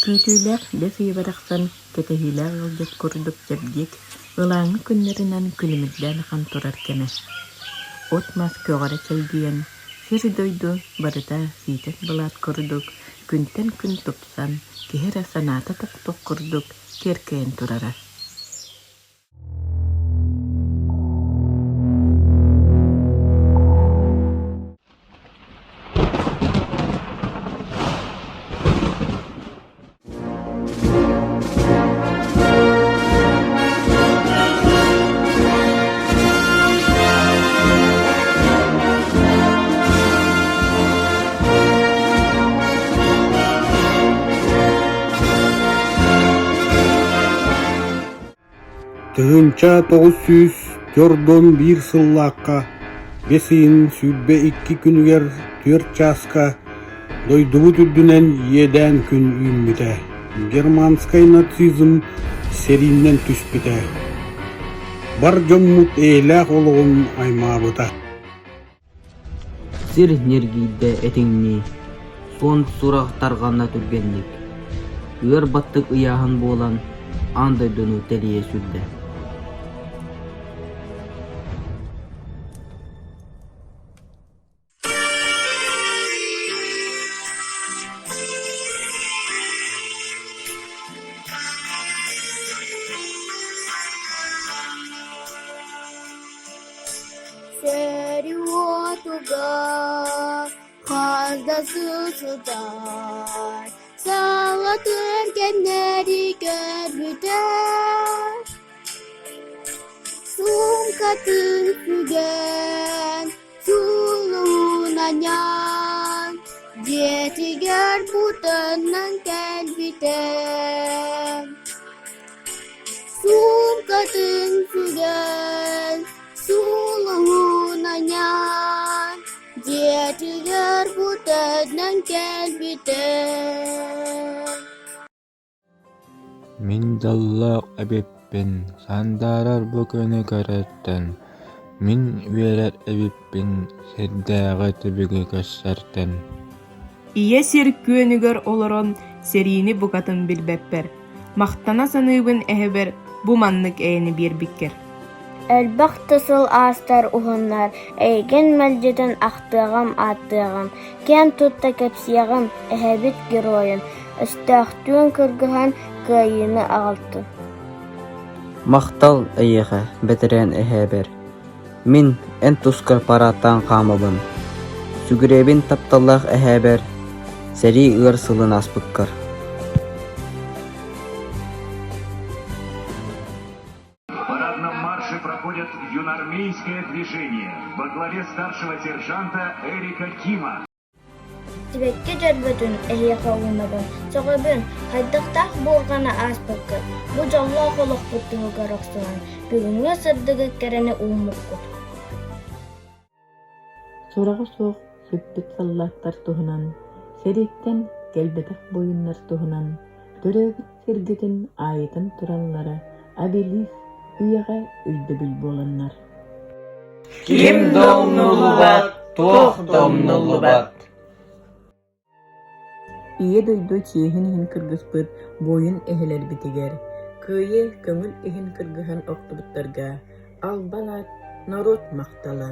Күүтүүлээх бэс ыйа барахсан кэтэһиилээх ыалдьыт курдук чэбдик, ылааҥы күннэринэн күлүмүрдээн ахан турар кэмэ. От-мас көҕөрө чэлгийэн, сир-дойду барыта сиитэс былаат курдук күнтэн күн тупсан, киһи эрэ санаата тохтуох курдук киэркэйэн турара. 1941 сыллаахха бэс ыйын 22 күнүгэр түөрт чааска дойдубут үрдүнэн иэдээн күн үүммүтэ. Германскай нацизм сэриинэн түспүтэ. Бар дьоммут эйэлээх олоҕун аймаабыта. Сир ньиргийдэ этиҥнии, суон сурах тарҕанна түргэнник, ыар баттык ыйааһын буолан аан дойдуну тэлийэ сүүрдэ Сэрии уотугар хас да сыл сытар, саҥа түргэннэри көрбүтэ. Суумкатын сүгэн, сулуһун анньан, дьиэтигэр бутанан кэлбитэ. Суумкатын сүгэн, сулуһун анньан, дьиэтигэр бутанан кэлбитэ. Мин дьоллоох эбиппин, сандаарар бу күнү көрөртөн, мин үөрэр эбиппин сирдээҕи түбүгү көрсөртөн Ийэ сир күөнүгэр олорон сэриини букатын билбэппэр, махтана саныыбын эһэбэр бу маннык эйэни биэрбиккэр. Элбэх да сыл аастар уһуннар, эйигин мэлдьитин ахтыаҕым, ааттыаҕым, киэн тутта кэпсиэҕим эһэбит геройун, өстөөхтүүн кыргыһан кыайыыны аҕалтын. Махтал эйиэхэ, бэтэрээн эһээбэр Мин эн тускар парааттаан хаамабын, сүгүрүйэбин тапталлаах эһээбэр, сэрии ыар сылын ааспыккар В парадном марше проходит юнармейское движение во главе старшего сержанта Эрика Кима. Сибэкки дьөрбөтүн эһиэхэ уунабын, сөҕөбүн, хайдахтаах буурҕаны ааспыккыт, бу дьоллоох олохпут туһугар охсуһан, бүгүҥҥү сырдыгы кэрэни ууммуккут. Сураҕа суох сүппүт саллааттар туһунан, сэрииттэн кэлбэтэх буойуннар туһунан төрөөбүт сиргитин аайытын тураллара обелиск үйэҕэ өйдөбүл буоланнар. Ким да умнуллубат, туох да умнуллубат. Ийэ дойду чиэһин иһин кыргыспыт буойун эһэлэрбитигэр, Кыайыы көҥүл иһин кыргыһан охтубуттарга албан аат норуот махтала!